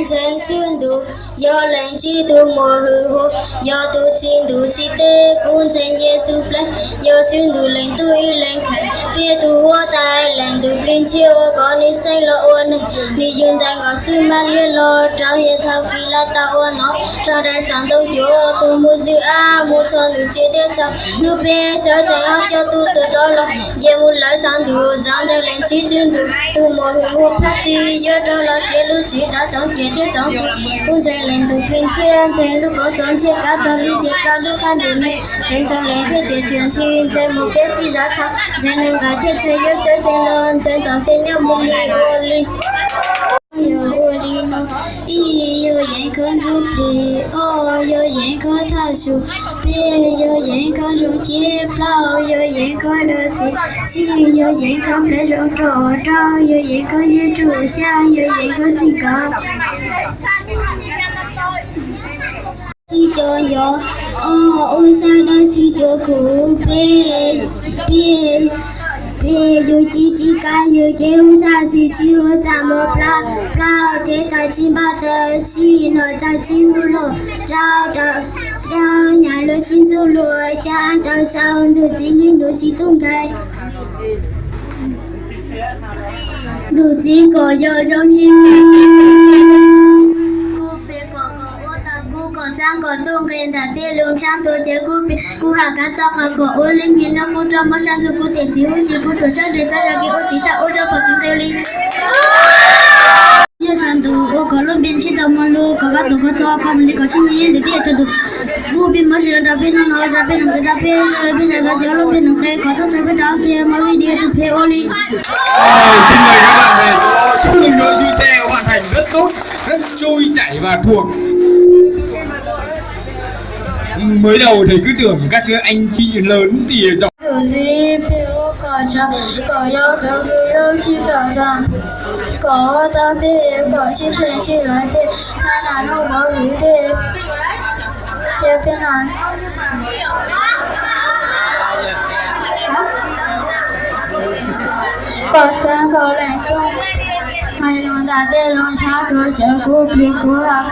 Ntseeg Tswv Ntuj, yog leej txiv tus muam hwj huam, yog tus txiv ntuj txiv teb, kuv ntseeg Yexus Pleeg, yog Tswv Ntuj leej tub ib leeg kheej, peb tug huab tais leej ntuj plig ntshiab ua kom nws xeeb los ua neeg, nws yug ntxhais nkauj xwb mam li los rau hiav thaum Pilatus ua nom, raug daim xav ntau cuam tuag mus zwm ab mus txog ntuj txiag thiab tsaus, hnub peb sawv tsees ob cov tub tuag rov los, nce mus lawm saum ntuj, zaum ntawd leej txiv Tswv Ntuj tus muam hwj huam phab xis yuav rov los txiav lub txim rau tsoom ciam thiab tsoom tub. Kuv ntseeg leej ntuj plig ntshiab, ntseeg lub koob txoos ntshiab kav tag li ces rau lub qab ntuj no, ntseeg txog leej thiab tus Tswv ntxhi, ntseeg mus kev xij zam txhaum, ntseeg nws nqaij thiab tshee yuav sawv tsees los, ntseeg txoj sia nyob mus li ua li. Yog ua li no: ib, yog yeeb koj ntsuj plig; ob, yog yeeb koj thaj xyus; peb, yog yeeb koj zoo ciab; plaub, yog yeeb koj dawb xis; tsib, yog yeeb koj plab zoo rog; rau, yog yeeb koj nyiaj tsuj; xya, yog yeeb koj txij nkawm. Txij cuag nco. Ob, ua txaj dawb txij cuag kuv. Peb, peb, peb, yug ci ci kab yug cev hu txaj xis tsis hu txaj muag. Plaub, plaub, tes tawg tsis npau taws. Tsib, nom tawg tsis hu lug. Rau, rau, rau, nyam luag tsis ntxub luag. Xya, rau tsaus ntuj txiv nrig ntuj tsis tub nkeeg. Ntuj txiv kom yog zoo ntsej muag, kuv plig kom kom ua tau kuv kom xav kom tub nqe ntawm tej lus ntshav tuag ces kuv plig kuv ham kav tau qhov kom ua neej nyob kuv rov muab sab ntxuj kuv tes txiv huv si kuv ruam sab nres xav zam kev ua txiv tau ua rau pom txiv nqe li. Nyob saum ntuj ua kom lub npe ntsib tau mog lug kom koj tus koj txog koj mus li kom sib nyiam nyob ntiaj teb chaws ntuj. Kuv plig mob tsis rau peb hnub no, zam peb nus nqe rau peb, zoo li peb zam tau cov lub peb nus nqe kom txhob tso peb rau txoj sia mob li diam tus phem ua li. Ôi, xin mời các bạn về chỗ, chúc mừng đội Duy Tê hoàn thành rất tốt, rất trôi chảy và thuộc. Mới đầu thầy cứ tưởng các anh chị lớn thì giỏi. Tus txiv peb ua kom tshaj kom yog tus kws zoo tsis txawm tag, kom ua tau peb kom tsis tshee tsis lawv peb, tag nam nuj vauv vwm peb, cia peb na. Kom xav kom lees kuj hais lus ntawm tej lus ntshav tuag cawv kuv plig kuv ham.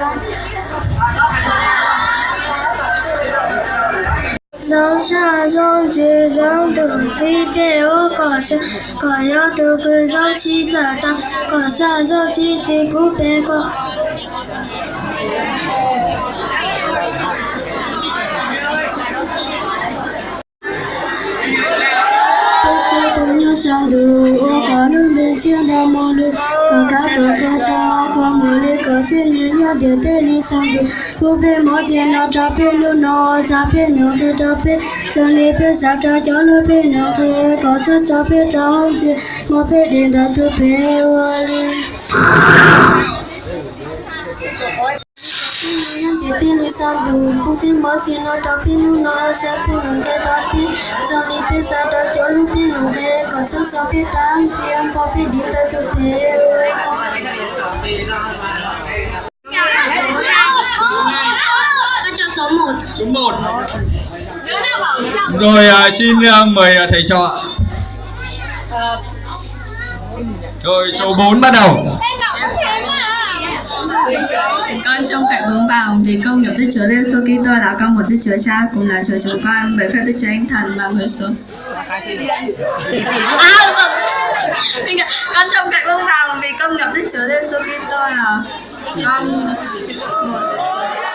Zoo tshaj zoo tswv zoo tus txiv peb ua kom tshaj kom yog tus kws zoo tsis txawm tag, kom tshaj zoo tsis txwv kuv plig kom Peb tus nyob saum ntuj ua kom lub npe ntshiab ntau mus lug, kom koj tus koj tau ua kom mus li kom sib nyiam nyob ntiaj teb li saum ntuj. Kuv plig mob txij no rau peb hnub no, zam peb nus nqe rau peb, zoo li peb zam rau cov lub peb nus nqe, kom txhob tso peb rau hauv ntxias, muab peb dim ntawm tus phem ua li. Nyob ntiaj teb li saum ntuj, kuv plig mob txij no rau peb hnub no, zam peb nus nqe rau peb, zoo li peb zam rau cov lub peb nus nqe, kom txhob tso peb rau hauv ntxias, muab peb dim ntawm tus phem ua li. Số một. Rồi, à, xin, à, mời, à, thầy trò ạ. Rồi, số bốn bắt đầu. Con trông cậy bướng bào vì công nghiệp Đức Chúa Giêsu Kitô là con một Đức Chúa Cha cùng là Chúa chúng con, bởi phép Đức Chúa Thánh Thần và người xuống. Con trông cậy bướng bào vì công nghiệp Đức Chúa Giêsu Kitô là con một Đức Chúa.